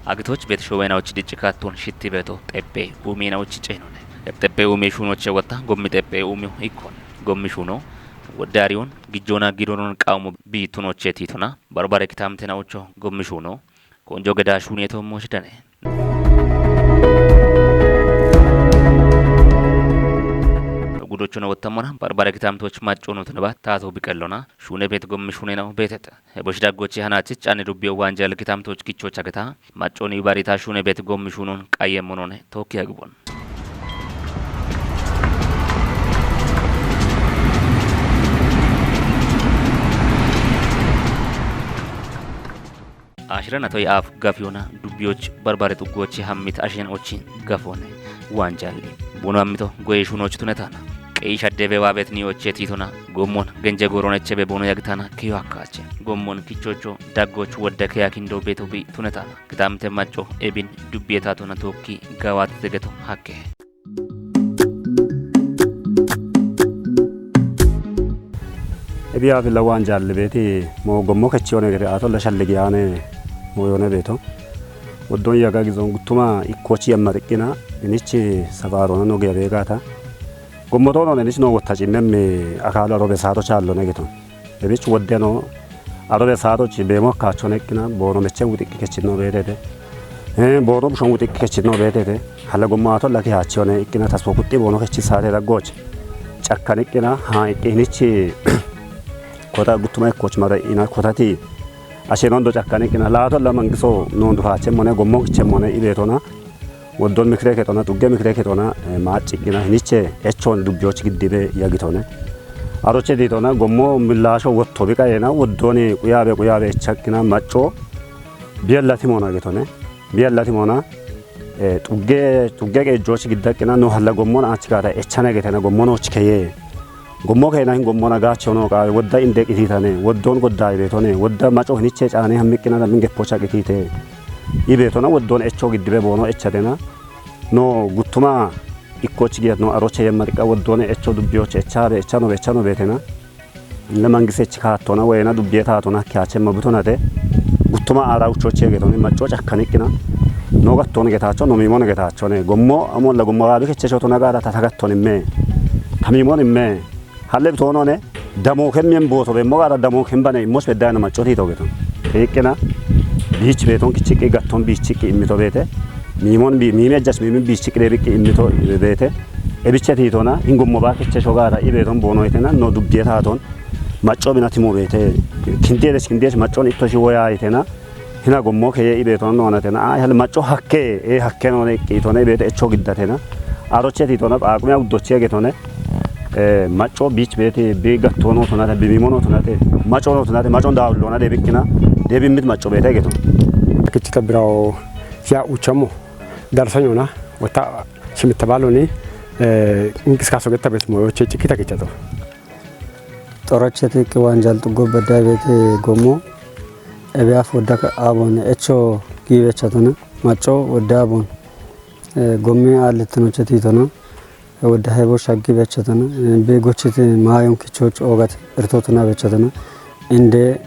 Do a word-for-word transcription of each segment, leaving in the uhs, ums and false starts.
Agitoch betisho wena uchi dicci kattun shitti beto xeppe umi na uchi ceno ne. Xeppe umi shuno che wata gommi xeppe umi ikkon. Gommi shuno wodariyon gijjona gidonon qawmo bituno che titona barbare kitamte na ucho gommi shuno konjo geda shune to mo shidane. Gudocho na wata mona barbare kitamtoch maccono tunaba tato biqellona shune bet gommi shune na beteta. Heboshi daggochi hanachi cani dubbiyo wanjal kitamtoch kichocha geta macconi barita shune bet gommi shunon qayye monone tokki agibon. Ashira natoy af gafiyona dubbiyoch barbare tuggochi hammit ashen ochin gafone wanjal bono hammito goye shunoch tunetana. Qeyi shadde be waabet ni oche titona gommon genje goron eche be bono yagitana kiyo akkache gommon kichocho daggoch wodde keya kindo beto bi tunetana kitamte macco ebin dubbiye tatona tokki gawat tegeto hakke. Ebiya fila wan jalle beti mo gommo kechi one gede ato la shalle giyane mo yone beto woddon yaga gizon guttuma ikkochi yamma riqqina inichi safarona no giya begata. Gommotono ne nishno wotta cimmemme akalo arobe saato challo ne geton. Ebich woddeno arobe saato ci bemo kacho nekkina bono meche wuti kechino betete. Eh bono bushon wuti kechino betete. Hala gommato laki hacho ne ikkina tasbo kutti bono kechi saate daggoch. Cakkan ikkina ha ikki inichi kota guttuma ikkoch mara ina kotati. Ashe nondo cakkan ikkina laato la mangiso nondu hache mone gommo kiche mone ibetona. Woddon mikire ketona, xugge mikire ketona, eh, maacikkina hiniche echon dubbiyoch giddibe yagitone. Aroche ditona gommo millasho wotto biqa yena woddoni quyabe quyabe echakkina macco biyallati mona getone. Biyallati mona, eh, xugge, xugge qeejjoch giddakkina no halla gommon achikata echana getena gommonoch keye. Gommo kena hin gommona gacho no qawe wodda inde qititane, woddon godda ibetone, wodda macco hiniche caane hammikkina da minge pocha qitite. Ibetona woddon echo giddibe bono echatena. No guttuma ikkoch giyat no aroche yemma riqqa woddone echo dubbiyoch echabe echano be echano betena. Le mangise ech kattona wena dubbiye tatona kyache mabutonate. Guttuma ara uchoche getoni macco cakkan ikkina. No gatton getacho no mimon getacho ne gommo amolla gommo gabi keche shotona gara tata gatton imme. Tamimon imme. Halle bitonone damo kemmien boto be mogara damo kembane immoch bedana maccoti to geton. Ikkina bich beton kichiki gatton bichiki immito bete. Mimon bi mimi ajjas mimi bichiki de biki immito bete. E bicheti tona ingommo ba kiche shogara ibeton bono itena no dubbiye taton. Macco binatimo bete. Kinderes kinderes maccon ittoshi woya itena. Hina gommo keye ibeton nonatena. Ay hal macco hakke e hakke none itona ibete echo giddatena. Aroche titona aqume uddoche getone. Eh, macco bich beti bi gattono tonate bi mimono tonate macco no tonate macco da ullona de bikkina de bi mit macco bete geto. Kichita birawo sia uchamo darsanyona wata simitabaloni eh inkiskaso getta bet mo che chikita kichato. Xorocheti qiwanjal xuggo bedda beti gommo ebiaf wodda abon echo gibechatona macco wodda abon eh gommi alitinocheti tona. Wodda hebo shaggi bechatan be gochiti mayon kichoch ogat irtotuna bechatan inde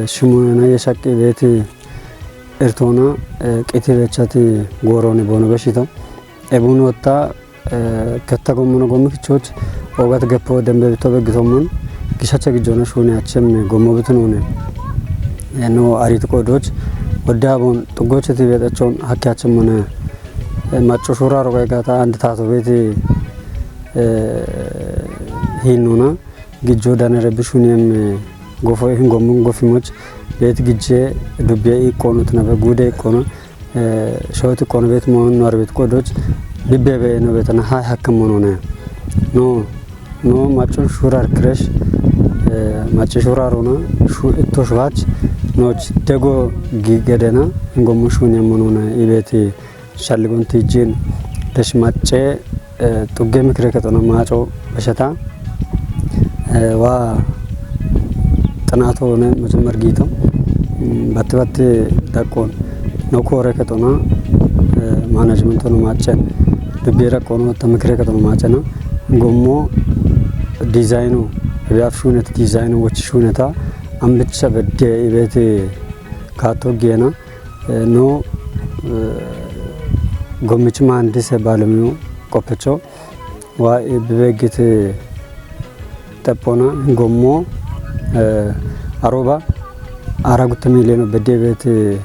shimuna ye shaqqi beti irtona qiti bechati goroni bono beshito ebun wotta ketta gommono gommi kichoch ogat geppo dembe bito beggitomon gishacha gijjona shuni achem gommo bitunone no arit qodoch wodda bon xuggochiti betachon hakki achemona Macco shuraro gaygata andi tato beti hinuna gijjo danere bishuniyem gofo hin gommun gofimoch beti gijje dubbiya iqqono tinabe gude iqqono shawti iqqono beti mon nuar beti qodoch dibbebe no betana hay hakkamonone no no macco shurar kresh macco shurarona shu itto shuwach noch dego gigedena hin gommun shuniyem monone ibeti Shalligon tijjin desh macce xugge mikire kexona maaco besheta Wa xinaato ne mejemmer giito, mm, batti batti daqqoon no koore kexona, eh, management no maccen, bibbiye daqqoon ta mikire kexona maccena, gommo dizaayino, ebiyaaf shuunet dizaayino woch shuuneta, ambicha bedde ibeete kaatto giyena, eh, no, eh, gommichi mahandise baalemiyo qoppecho, wa, eh, bibeeggite xephona gommo, eh, aroba ara gutte miiliyono bedde beete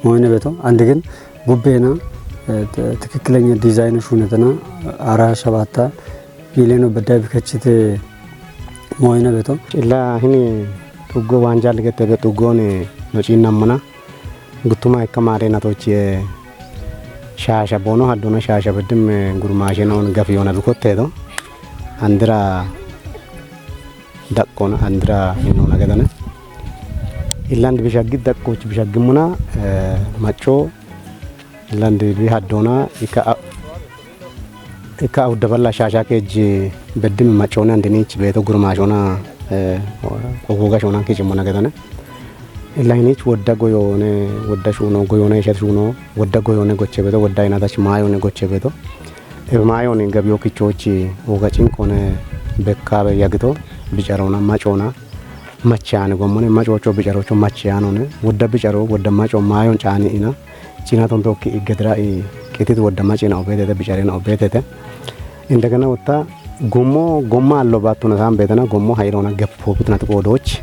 moyne beto. Andi gin gubbeena, eh, t-, tikikkilenya dizaayine shuunetena ara shabatta miiliyono bedda bikechite moyne beto. Illa hini xuggo waanjal gette be xuggooni no ciinnammona. Guttuma ikka maareenatochi, eh, shaasha boono haddona shaasha beddim, eh, gurmaashena on gafi yona bikotteedo. Andira daqqona, andira innona gedane. Illandi bishaggi daqqochi bishaggimuna, eh, macco illandi bi haddona ikka a-, ikka awudda balla shaasha keejji beddim maccona andinichi beeto gurmaashona, eh, oguga shona kicimuna gedane. Illa hinich wodda goyone, wodda shuno, goyone ishat shuno, wodda goyone goche beto, wodda inatach maayone goche beto. Ebe maayone gabiyo kichochi, oga cinkone bekkabe yagito, bicarona, macona, machane gommone, macocho bicarocho machiyanone, wodda bicaro, wodda maco maayon caani ina, cinaton tokki iggedira i qitit wodda macina obetete, bicarina obetete. Indegena wotta gommo, gomma allo battuna san betena, gommo hayrona geppo bitnat qodoch.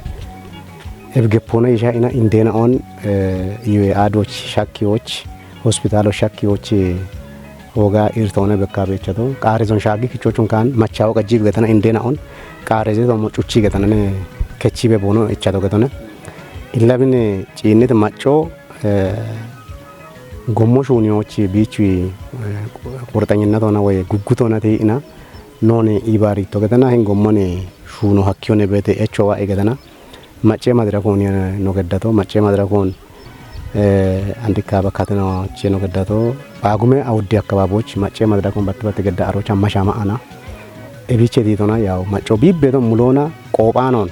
Eb geppona isha ina indena on, eh, iwe adoch, shakkiyoch, hospitalo shakkiyoch, eh, oga irtone bekka bechato. Qarezon shagi kichochun kan machawo qajib getana indena on. Qareze to mo chuchi getana ne kechibe bono echato getone. Illabine cinnit macho, eh, gommo shuniyoch bichu, eh, qurxanyinatona way gugutona te ina. Noni ibari to getana hin gommone shuno hakkiyone bete echo wa egetana. Macce madrakon ya no geddato, macce madrakon, eh, andika bakatino che no geddato. Bagume awuddi akkababoch macce madrakon batte batte gedda arocha mashama ana. Ebiche ditona yaw macco bibbe to mulona qopanon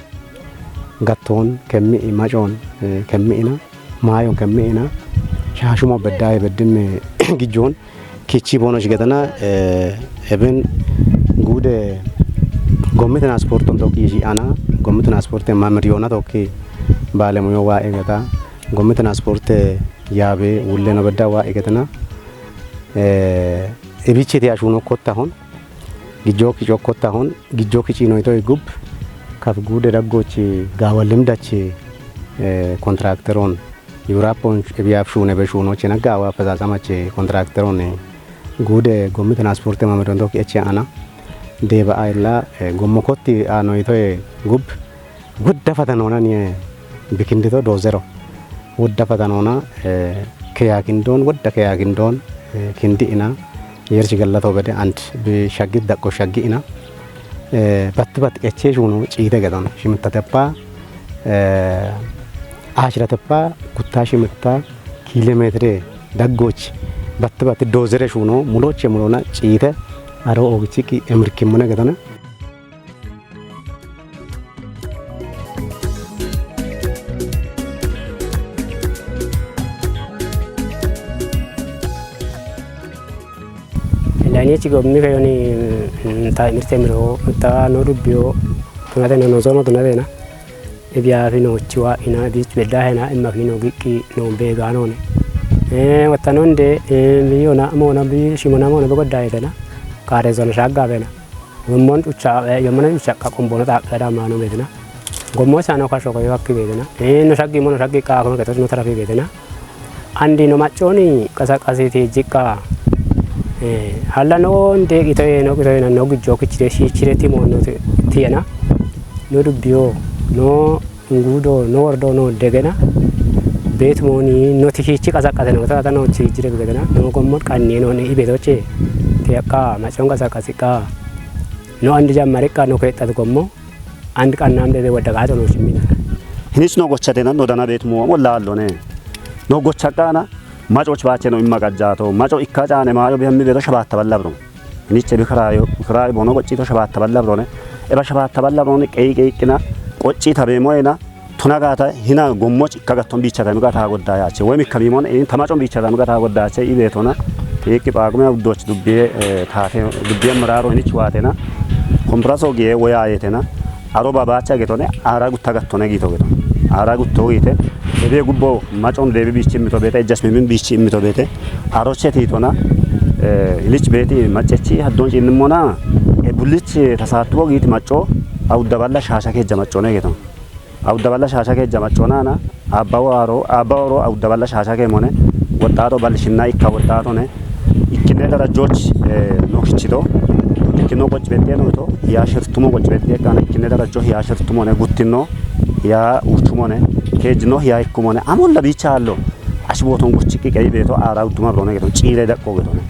gatton kemmi macon, eh, kemmi ina. Maayon kemmi ina. Shashumo beddaye beddimme gijjon. Kichi bono shigetana, eh, eben gude gommi transporton tokki ishi ana, gommi transporte mamriyona tokki balemuyo wa egeta, gommi transporte yabe wulleno bedda wa egetana, eh, ebichiti ashuno kotta hon, gijjo kicho kotta hon, gijjo kichi noito igub, kaf gude daggochi gawalim dachi, eh, kontrakteron Yurapon ebiyaaf shuune be shuunoche nagga awa afezazamache kontrakteron gude gommi transporte mamedon tokki eche ana. Deba ayla, eh, gommo kotti ano itoye gub. Wodda fatanona niye bikindito dozero. Wodda fatanona, eh, keya kindon, wodda keya kindon, eh, kindi ina. Yerchi gallato bede and bi shaggit daqqo shaggi ina. Eh, batti batti eche shuuno ciite gedon. Shimitta teppa, eh, ashira teppa, kutta shimitta kilometre daggoch batti batti dozere shuuno muloche mulona ciite aro ogichi ki emirkimmone gedone. Lanichi gommi kayoni, mm, ta mirte miro ta no dubbiyo tunate no zono tunate na. Ebiyafi no chiwa ina bich bedda hena imma kino gikki no bega none. Eh, watanonde, eh, biyona mona bi shimona mona bogodda etena. Kare zona shagga bena. Yommon cucha, eh, yommon cucha ka kombono ta ka da mano bedena. Gommo sano ka shoko yo akki bedena. Eh, no shaggi mono shaggi ka ko ketos no tarafi bedena. Andi no macconi kasa kasiti jikka. Eh, halla no nde ito no ito no gujjo kichire shichire timo no tiyena. No dubbiyo no Ngudo no wordo no degena. Bet moni no tikichi kasa kasa no ta no chijire gedena. No gommo kanni no ne ibe doche. Tiyakka macon kasa kasika. No andi jammari ka no ketta gommo. And qannaan bebe wadda gaato no shimmina. Hinis no gochadena no dana bet mo wallaallo ne. No gochaqana maco chbache no imma gajjato. Maco ikka caane maayo bi hammi beto shabatta balla bro. Hiniche bi karayo, karayo bono gochito shabatta balla bro ne. Eba shabatta balla roone qeyi qeyiqqina, qocci tabeemoena, tona gaata hina gommoch ikka gatton biichata miga taa goddaayaache, woy mikka miimon in tamacon biichata miga taa goddaayaache, ibeetona, tiiqqi Phaaqume uddoch dubbiye, eh, taate, dubbiye miraaro hinich waatena, kombraso giye woyaayetena, aro babaacha getone, aara gutta gattone giito geto. Aara gutto giite, ebe gubbo macon deebi biichi immito beete, ejjas mimin biichi immito beete, aroche tiitona, eh, ilich beeti maccechi haddon ciinnimona, e bullich tasaattuwo giiti macco, awudda balla shaasha keejja maccone geto. Awudda balla shaasha keejja macconana, abbawo aro, abbawo ro awudda balla shaasha keemone, woxxaato ballishinna ikka woxxaatone, ikkinne darajjoch, eh, no kichito, ikkino qocci beddiye no to, hiya shirtumo qocci beddiye kana, ikkinne darajjo hiya shirtumone, guttino hiya uchumone, keejjino hiya ikkumone, amolla biicha allo, ashi booton guchiqqi qeyi beeto aara udduma birone geto, ciire daqqo getone.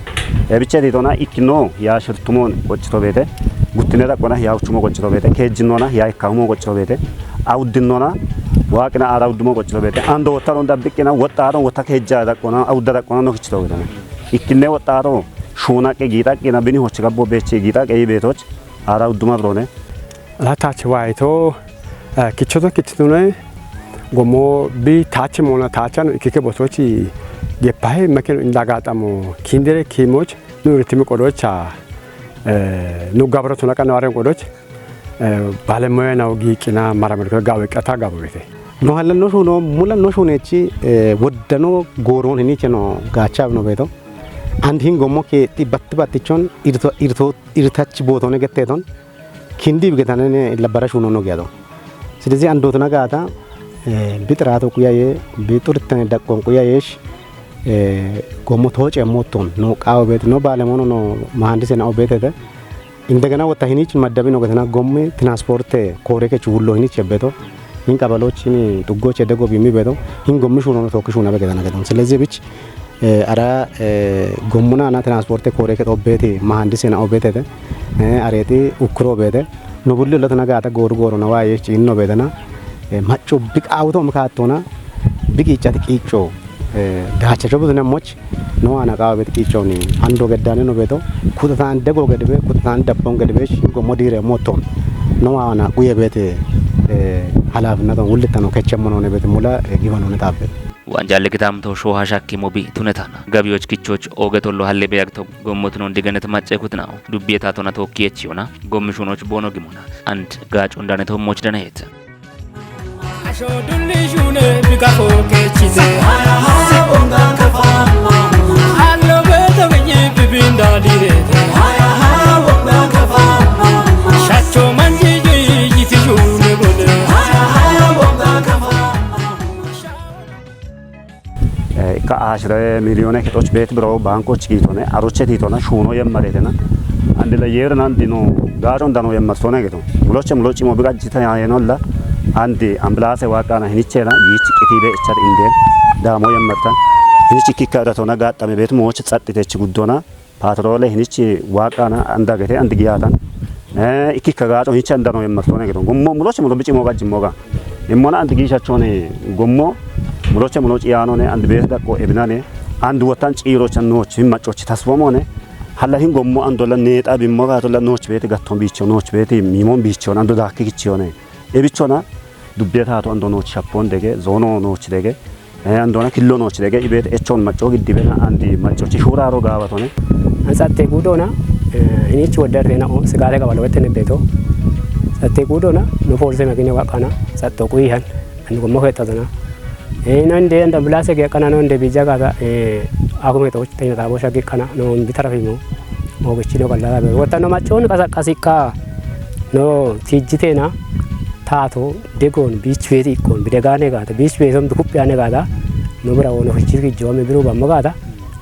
E bicha diitona ikkino hiya shirtumon qoccito beete, guttine daqqona hiya uchumo qoccito beete, keejjinona hiya ikkahumo qoccito beete, awuddinona waaqina aara uddumo qoccito beete, ando wottaron dabbiqqina, woxxaaton wotta keejja daqqona, awudda daqqona no kichito getone. Ikkinne woxxaato shuunaqqe giixaqqina bini hochi gabbo beechi giixaqqe yi beetoch aara udduma birone. Latachi waayito, eh, kichoto kichitune gommo bi tachi moona tachano ikkike botochi geppahe mekino indagaxamo kindire kiimoch nu ritimi qodocha, eh, nu gabro tuna qanawaren qodoch, eh, balemoya nawo giiqina maramirko gawe qata gaburite. No hallanno shuno, mulanno shunechi, eh, woddano gooron hiniche no gacha no beto. And hin gommo ke ti batti battichon irto, irto, irtach bootone getteton. Kindi bi getanene labbara shuno no giyado. Silezi andotuna gaata, eh, bi xiraato quyaye, bi xurtane daqqon quyayesh, eh, gommo tooce motton, no qaawo beete, no baalemono, no mahandise na obeetete. Indegena wotta hinichi maddabi no getana gommi transporte koore kechu hullo hinichi ebbeto. Hin qabaloch, hin xuggoch edego bimi beto. Hin gommi shuno no tookki shuna be getana geton. Silezi bich, eh, ara, eh, gommuna na transporte koore ke xobbeeti mahandise na obeetete. Eh, areeti ukkuro beete. No bulli lotana gaata gooru gooru na waaye ciinno beetana. Eh, macco biqaawuto mikaattoona biqiiccati qiicco, eh, daachacho buzune moch no ana qaawa beeti qiicconi ando geddane no beeto. Kuxataan dego gedbe, kuxataan dabbon gedbe, gommo diire motton. No ana quye beete, eh, halaafinnaton wullittano kechemmo no ne beete mula, eh, giwanone xaabbe. Waanjaalle kitaamto shooha shakki mobi tunetana. Gabiyoch kichoch ooge tollo halle beyagto gommotunon digenet macce kutnao. Dubbiye taatona tookki echiona. Gommi shunoch boono gimona. And gaac undane toommoch danayet. Asho dulli shune bika fookechite. Allo beto binyi bibinda direte. Shacho manji yiti shune bole. Eh, ikka ashire miliyone kexoch beet biro baankoch giitone, aroche tiitona, shuuno yemmaretena. Andi la yeerina andi no, gaacon dano yemmartone geto. Muloche mulochi mo biqajjita yaayenolla, andi ambulance waaqana hinichena, yiich qitibe ichar inden, daamo yemmartan. Hinich ikkikka ratona gaaxxame beet mooch xaxxitech guddona, Patroole hinichi waaqana anda gete andi giyaatan. Eh, ikkikka gaaco hicha andano yemmartone geto. Gommo muloche mulo bici moga jimmoga. Immona andi giishachone gommo muloche mulo ciyaanone andi beete daqqo ebinane. Andi wottan ciirochan nooch hin maccochi tasfomone. Halla hin gommo andolla neexa bimmoga tolla nooch beete gatton biicho nooch beete miimon biichon ando daakki kichiyone. Ebichona dubbiye taato ando nooch shappon dege, zoono nooch dege, eh, andona killo nooch dege, ibeet echon macco giddibena andi maccochi shuuraro gaabatone. An satte guudona, eh, hinichi woddartena o, sigaate qabalo wettene beeto. Satte guudona, no poolise makine waqqana, satto quyihan, an gommo keexxatona. Eh, no inde anda ambulance geeqqana, no inde bija gaata, eh, akume tooch, tenya taabo shaggi qana, no indi tarafimo. Moogichino gallata be. Wottanno maccoonni qasa-, qasikka no tijjitena taato degon biich beeti ikkon, bidegane gaata, biich beeton bikuppiyane gaata, no bira wono fichir gijjo me biru bamma gaata,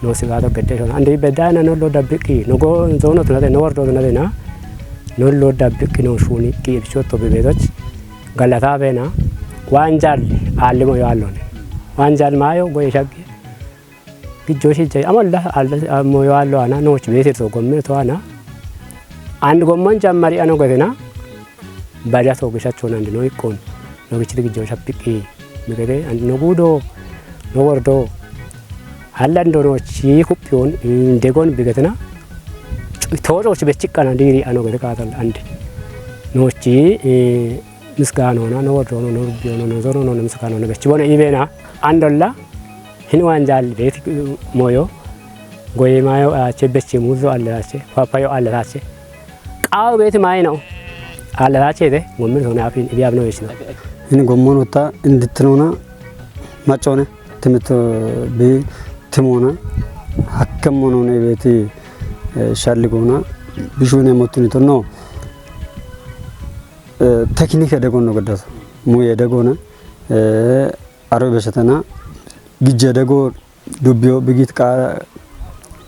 no sigaato gedde shona. Ande beddaana no lo dabbiqqi, no go zono tunate, no wordo tunate na, no lo dabbiqqi no shuni qi bichotto be beetoch gallata bena, waanjal aalimo yo allone. Waanjal maayo goye shaggi. Gijjo shijjay amalla al-, al-, moyo allo ana nooch beetir to gomme to ana. And gomman jammari ano getena. Baja to gishacho nandi no ikkon. No gichiti gijjo shappiqi. Migete and no gudo, no wordo. Hallando no chi kuppiyon, mm, degon bigetena. Tojo chi bechikkana diri ano gete katal andi. Nochi, eh, misgana ona, no woddo ona, no rubbi ona, no zoro ona, no misgana ona, bechi bona ibena. Andolla, hin wanjal beti moyo, goye mayo ache, bechi muzo alle ache, papayo alle ache. Qawu beti mayi no. Alle ache de, gommi sona afin, ibi abno bechi no. Ini gommono ta inditnona, machone. Timit bi timona, hakkem monone beti, eh, shalligona, bishune motuni to no. Eh, teknike degono gaddas. Muye degona, eh, aro besatana, gijje dego dubbiyo bigit qa-,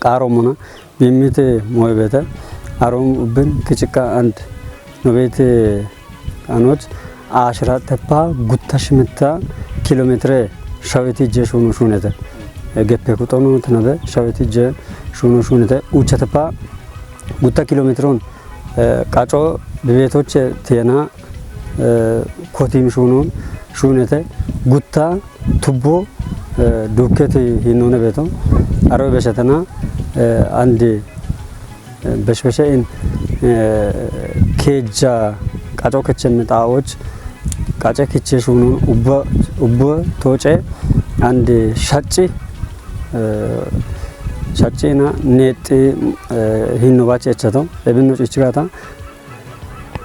qaro mona, bimite moye bete, arom ubben kichika and no bete, anoch ashira tepa gutta shimita kilometre shaweti je shunu shunete. E, geppe kutono tanabe shaweti je shunu shunete. Ucha tepa gutta kilometron, e, qaco bibetoche tiyana, e, kotim shunun shunete. Gutta tubbo, e, dukketi hinone beto. Aro besatana, e, andi, e, beshbeshe in, e, keja qaco keche mexaoch, qace kiche shunun ubba, ubba toce, andi shacci, e, shaccina nexi, e, hinno bache echato, ebinno cichigata.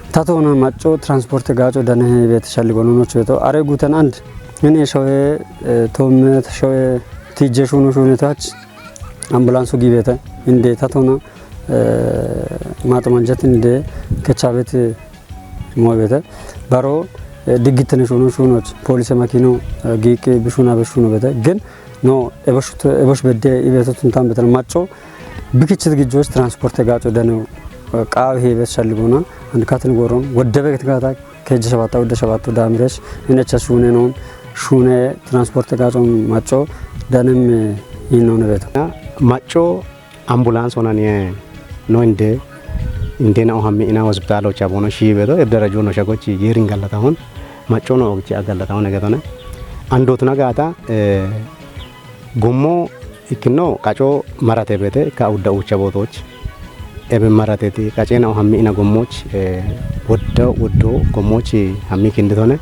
Tatona maco transporte gaco dane bete shalligono noch beto. Are gutan and, ini shoye, e, tome shoye tije shunu shunu tach, ambulansu gibete, inde tatona, e, mato manjat inde kechabete moye bete. Baro, e, digitene shunu shunoch, polise makino, e, gike bishuna bishunu bete. Gen, no, ebosh, ebosh bedde, ibeto tuntan betan maco, bikichit gijos transporte gaco dano, e, qaw hebet shalligona, and katin goron, wodde beget gata, keje shabata, wodde shabata, damires, inecha shune non, shune transporte gaco maco, danem, e, hinone beto. Maco ambulans onaniye no inde, inde na ohammi ina hospitalo chabono shibeto, ebdara jono shagochi yerin gallatahon, maco no ogchi agallatahon egetone. Andotuna gata, e, gommo ikkino qaco marate bete ka udda ucha botoch. Ebe marateti qacena ohammi ina gommoch, e, woddo, woddo gommoch hammi kinditone.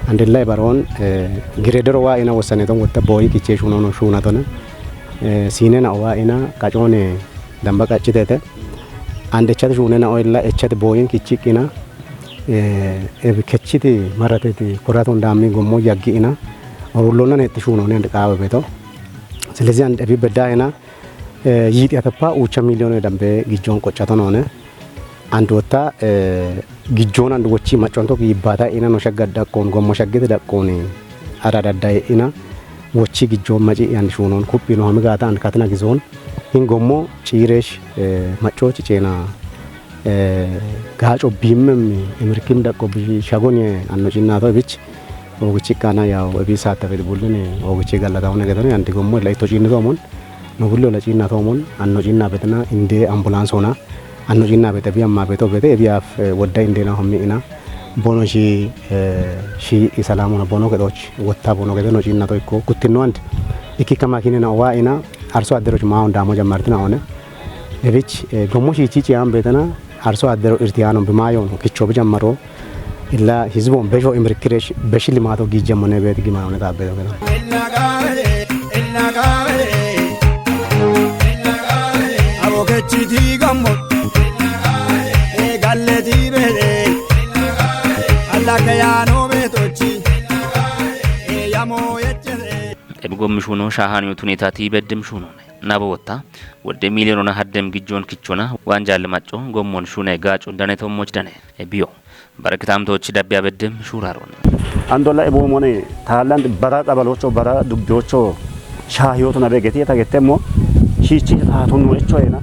Andilla baron, e, giredero wa ina wosane ton wotta boyi kiche shunono shunatone. E, sinena wa ina qacone damba qacitete. Ande chat shunena o illa echat boyin kichikina. E, e kechiti marateti koraton dammi gommo yaggi ina. Orullona neti shunone and qawe beto. Silezi and ebi bedda ina, e, yiti atapa ucha miliyone dambe gijjon qochato none. And wotta, e, gijjon and wochi maconto gibbata ina no shagga daqqon, gommo shaggete daqqoni ara daddaye ina wochi gijjon maci and shunon kuppino hamigata and katina gizon. In gommo ciresh, e, maco cicena, e, gaco bimmem emirkim daqqo bi shagon ye anno cinnato bich. Ogichi kana yaw ebi satta beti bullini ogichi gallata hone getoni anti gommo la ito cinni tomon. No bullo la cinna tomon, anno cinna betena inde ambulans hona. Anno cinna bete bi amma beto bete ebi af, e, wodda inde na hommi ina. Bono shi, e, shi isalamuna bono kedoch, wotta bono kedo no cinna to ikko. Kuttinno and. Ikki kama kine na wa ina, arso adderoch ma on damo jammartina one. Ebich, e, gommo shi cici am betena, arso addero irtiyano bimayon, kicho bijammaro. Illa hizbon besho imrikiresh, beshi limato gijamone beti gimano ne tabbe do. Abo kechiti gammo. E galle di bere. Alla ke ya no me tochi. E ya mo yeche. Ebi gommi shuno shahaniyo tunetati beddim shuno ne. Nabo wotta, wodde miliyonona haddem gijjon kichona, wanjalle macco, gommon shune gaco dane tommoch dane. Ebiyo. Barakitamtoch dabbiya beddim shurarone. Andolla ebo mone, Thailand bara xabalocho, bara dubbiyocho, shahiyoto na begeti eta gettemmo, shichi taton no echo ena,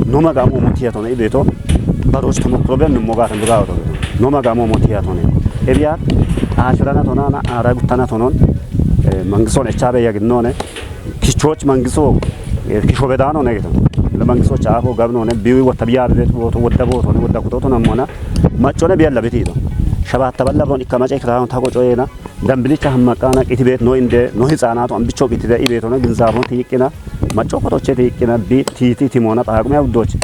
no magamo motiyato na ibeto, baroch tomokkuro ben no mogatan dugato, no magamo motiyato ne. Ebiya, ashirana tonana, ara guttana tonon, e, mangison echabe yaginnone, kichoch mangiso, e, kisho bedano ne geto. Le mangiso chako gabno ne, biwi wotta biya be, woto wodda boto ne, wodda kutoto namona, macco ne biya labiti do. Shabatta balla bon ikka mace kra ta goco ena, dambilicha hamma kana qitibet no inde, no hitsanato ambicho qitide ibeto na ginzabon tiqina, macco kotoche tiqina, bi titi timona taqme awdoch.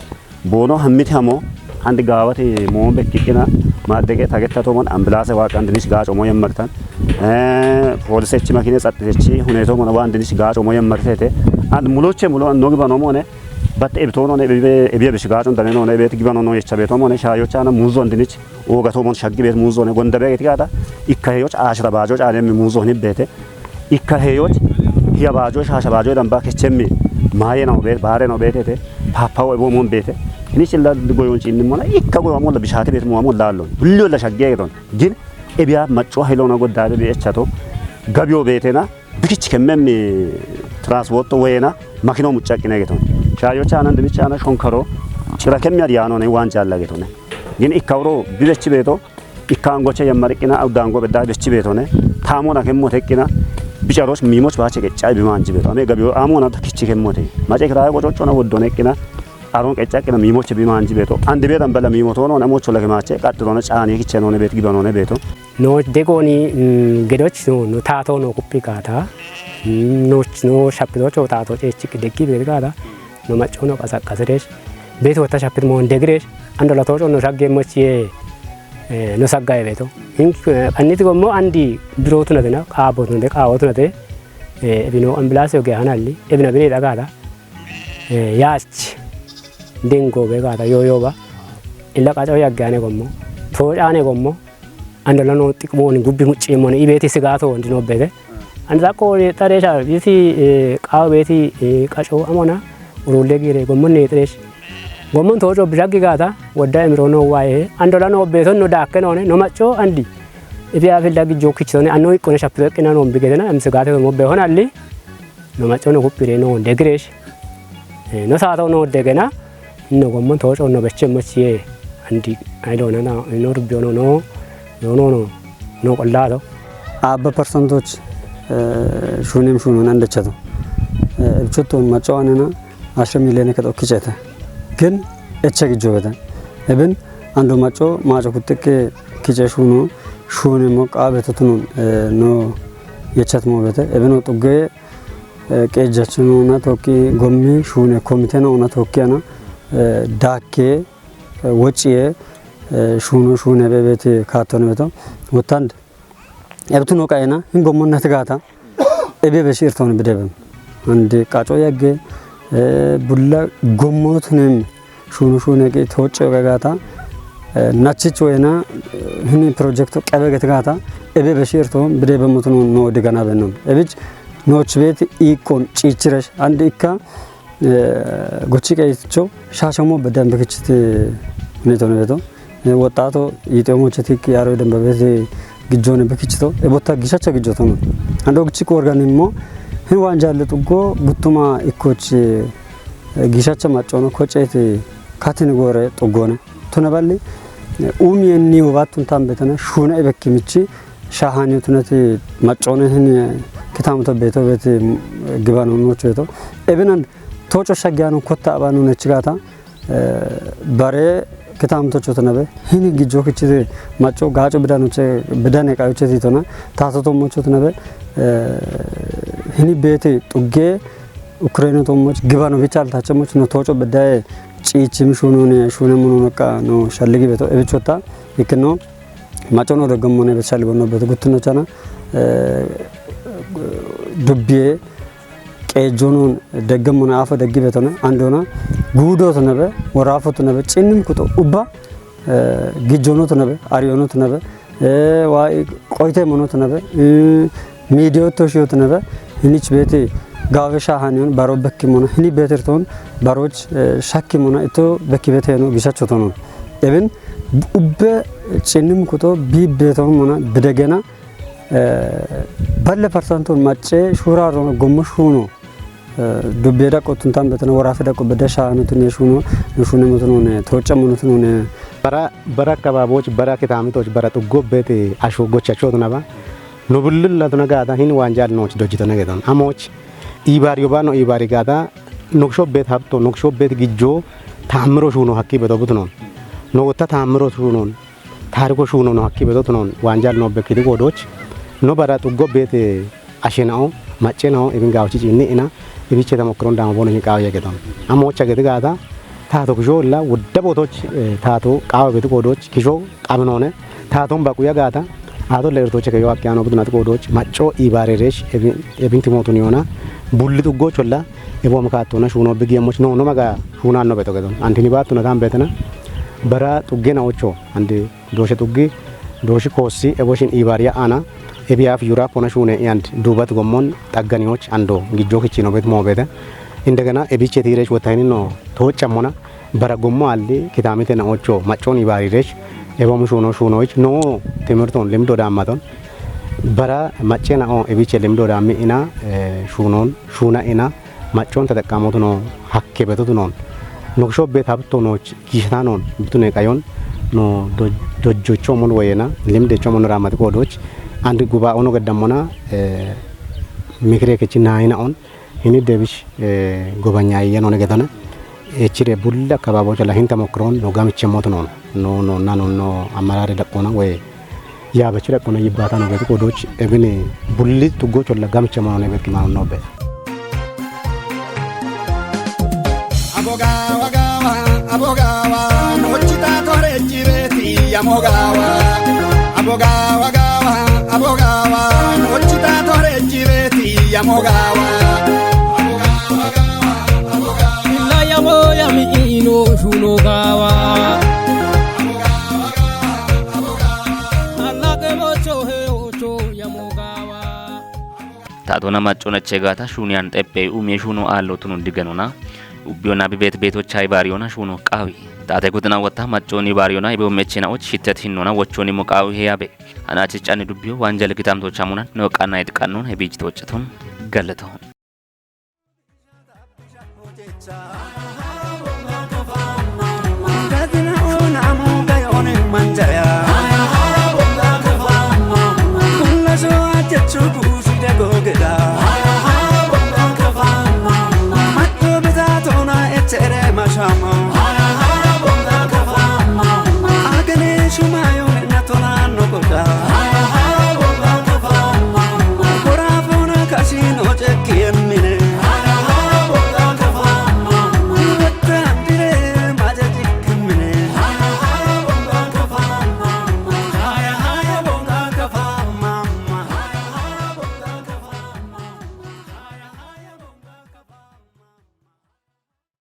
Bono hammiti hamo, Handi gaawate moon bekkiqqina maaddege tagettatomon ambilaase waaqa andinich gaaco moyen martan. Polisechi makine tsaxxitechi huneetomon waa andinich gaaco moyen martete. And muloche mulo no gibanomone batte ebitoonone ebiye bish gaacon danenoone ebet gibanono yecha beetomone shaayochaana muuzo andinich oogatomon shaggi beet muuzone gonda beegeti gaata ikka heyoch aashira baajo caanemmi muuzo hinibbeete. Ikka heyoch hiya baajo shaasha baajo damba kechemmi maaye nao beet baare nao beetete. Paapawo ebo moon beete. Hini chilla goyon ciinnimona ikka goyo amolla bishaati beet muamon laallon hulli olla shaggi egeton. Gin ebiya macco hayloona goddaade bi echato gabiyo beetena bikich kemmemmi transporto weyena makino muccaqqine geton. Shaayocha anan dinicha ana shonkaro cira kemmi ad yaanone waan jaalla getone. Gin ikkawro bibechi beeto ikka angoche yemmariqqina awdango bedda bechi beetone. Taamona kemmo teqqina bicaroch miimoch baache qecca bi maanji beeto. Ame gabiyo amona kichi kemmote. Mace kiraayo gococcona woddone eqqina aron qecca eqqina miimoche bi maanji beeto. Andi beetan bela miimotono ne mocho lage maache qaxxirone caani kicheno ne beet gibano ne beeto. No degoni gedoch no no taato no kuppi gaata. No no shappidocho taato ceechikki deggi beet gaata. No macco no qasaqqasiresh beeto wata shappit moon degiresh ando latocho no shagge mochiye no saggaye beeto. Hin anniti gommo andi birootunatena qaabootunate qaawootunate ebino ambilaase oge hanalli ebina bine dhagaata. Yaach dengo be gaata yooyooba illa qaco yaggane gommo toocaane gommo andola no xiqmooni gubbi mucciimmoni ibeeti sigaato wondinobbete. Andi xaqqo yeexxareesha biti qaawo beeti qaco amona uruulle giire gommon neexireesh gommon tooco bishaggi gaata wodda emiroono waaye andola no beeton no daakke noone no macco andi ifi afilla gijjo kichitone anno iqqone shappito eqqina noombi gedena emsigaate gommo beehonalli. No macco no kuppire no degiresh no saato no degena no gommon tooco no beche mochiye andi aylo na no rubbiyo no no no no no qollato. Abba persentoch shunem shunon andechato ibchuton macco anena ashe milene keto kicheta. Gin eche gijjo beta. Ebin ando macco maco kutike kiche shuno shune mo qaabeto tunon no yechat mo beta. Ebin o xugge qeejjachino na tokki gommi shuune komiteno na tokki ana daakke wociye shuuno shuune bebeeti kaattone beto wottande ebtuno qaena hin gommonnati gaata ebe beshi irtoon bidebem ande qaco yagge bulla gommotunem shuuno shuune qi tooce oga gaata nachicho ena hini projekto qebe geti gaata ebe beshi irtoon bidebem motuno no digana bennom ebich nooch beeti iiqqon ciichiresh ande ikka gochi qeeticho shaashamo bedan bekichite hunetone beto woxxaato yiixeemocheti yaaro dembabete gijjoone bekichito ebotta gishacha gijjotono ando gichi koorganimmo hin waanjaalle xuggo guttuma ikkochi gishacha maccono koceeti katini goore xuggoone tuna balli umiyenni wobattun tambetana shuuna ebekki michi shaahani tunati maccoone hin kitamuta beto beti gibano nocho beto ebinan tooco shaggiyano kotta abano nechigata bare kitamutocho tunabe hini gijjo kichite macco gaaco bidanoche bidane qayoche titona tasoto mocho tunabe hini beete xugge ukraine to moch gibano bichal tache moch no tooco bidaye ciichim shunone shune muno nokka no shalligi beto ebichota ikkino maccono deggommone be shalli bonno beto guttuno chana dubbiye qeejjonon deggommone afo deggi betone andona guudo to nebe worafo to nebe cinnim kuto ubba gijjono to nebe ariyono to nebe wa qoyte mono to nebe midiyo to shiyo to nebe hinich beeti gaawe shaahaniyon baro bekki mona hini beetirton baroch shakki mona ito bekki beteno gishachotonon ebin ubbe cinnim kuto bi beton mona bidegena balle parsanton macce shuraro gommo shuno dubbe daqo tuntan betena worafe daqo bede shaahanotin ye shuno no shune motonon tocca monotonon bara bara kababoch bara kitamitoch bara tuggo bete asho gochachotonaba no bullilla tuna gaata hin waanjal nooch dojjitone geton amoch ibaar yoba no ibaari gaata noksho bet habto noksho bet gijjo taammiro shuuno hakki beto butunon no wotta taammiro shuunon taariko shuuno no hakki beto tunon waanjal no bekkiti goodoch no bara xuggo bet ashenao maccenao ibin gaawchi ciinni ina ibiche tamokkiron daamo bono hin qaawiya geton amocha geti gaata Taato kisho olla wudda bootoch taato qaawa beeti qoodoch kisho qabinoone. Taaton baquya gaata aato leertoche keyo akke ano budunati qoodoch macco iibaareresh ebinti mootun yoona bulli xuggoch olla ebo makaattoona shuuno bigi yemmoch noono maga shuunaanno beto gedon antini baattunatan beetena. Bara xuggena ocho andi dooshe xuggi dooshi koossi eboshin iibaariya aana ebiyaaf yura kona shuune iyand duubat gommon xagganiyoch ando gijjo kichino bet moobete. Indegena ebiche tiiresh wottahini no toocammona. Bara gommo alli kitaamite naocho maccoon iibaariresh ebomu shuuno shuunoich no timirton limdo daammaton bara macce nao ebiche limdo daammi ina shuunon shuuna ina maccoon taxaqqamootu no hakke betotu noon. Nokisho bet habto nooch giishata noon bitune qayon no dojjocho mon woyena limdecho mon raammati qoodooch andi gubaa'ono geddammona mikire kechi naayina on hini debish gobanyayya noone getona. Echire bulle akkabaabocho la hinta mokkiroon no gamichemmotu noon no no nano no ammarare daqqoona woye yaabachi daqqoona yibbaata no geti qoodooch ebine bulli tuggocho la gamichemmo noone bet kimaano nobbe. Abogawa gawa abogawa nochita tore chibeti yamogawa. Abogawa gawa abogawa nochita tore chibeti yamogawa. Abogawa gawa abogawa. Illa yamo yami ino shuno gawa. Abogawa gawa abogawa. Alla ke mocho he ocho yamogawa. Taatona maccoona chegaata shuuniyan xeppe umiye shuuno aallo tunun digenona. Ubbiyona bibeet beetocha ibaariyona shuuno qaawi. Taate kuxina wotta maccooni ibaariyona ibe umechena och shittet hinnona wochoni mo qaawi heyabe. Anachi cani dubbiyo wanjal kitamtocha muna no qanna itqannon hebichi tochaton galato.